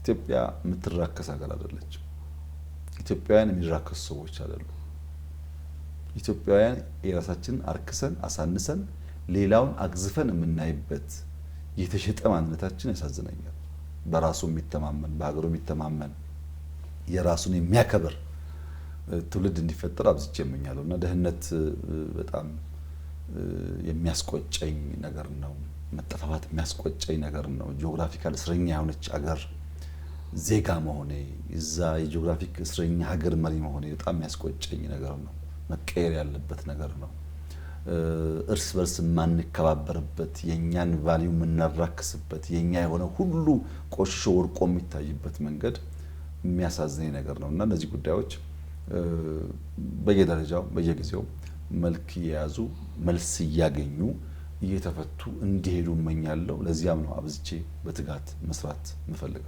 ኢትዮጵያ የምትራከስ ሀገር አይደለችም። ኢትዮጵያውያን የሚራከሱ ሰዎች አይደሉም። ኢትዮጵያውያን የራሳችንን አርክሰን አሳንሰን ሌላውን አግዝፈን የምናይበት የተሸጠ ማንነታችን ያሳዝነኛል። በራሱ የሚተማመን፣ በሀገሩ የሚተማመን፣ የራሱን የሚያከብር ትውልድ እንዲፈጠር አብዝቼ እመኛለሁ እና ድህነት በጣም የሚያስቆጨኝ ነገር ነው። መጠፋፋት የሚያስቆጨኝ ነገር ነው። Geographical እስረኛ የሆነች አገር ዜጋ መሆኔ፣ እዛ የ geographic እስረኛ ሀገር መሪ መሆኔ በጣም የሚያስቆጨኝ ነገር ነው። መቀየር ያለበት ነገር ነው። እርስ በርስ የማንከባበርበት፣ የእኛን value የምናራክስበት፣ የእኛ የሆነ ሁሉ ቆሽሾ ወድቆ የሚታይበት መንገድ የሚያሳዝነኝ ነገር ነው እና እነዚህ ጉዳዮች በየደረጃው በየጊዜው መልክ እየያዙ መልስ እያገኙ እየተፈቱ እንዲሄዱ እመኛለሁ። ለዚያም ነው አብዝቼ በትጋት መስራት የምፈልገው።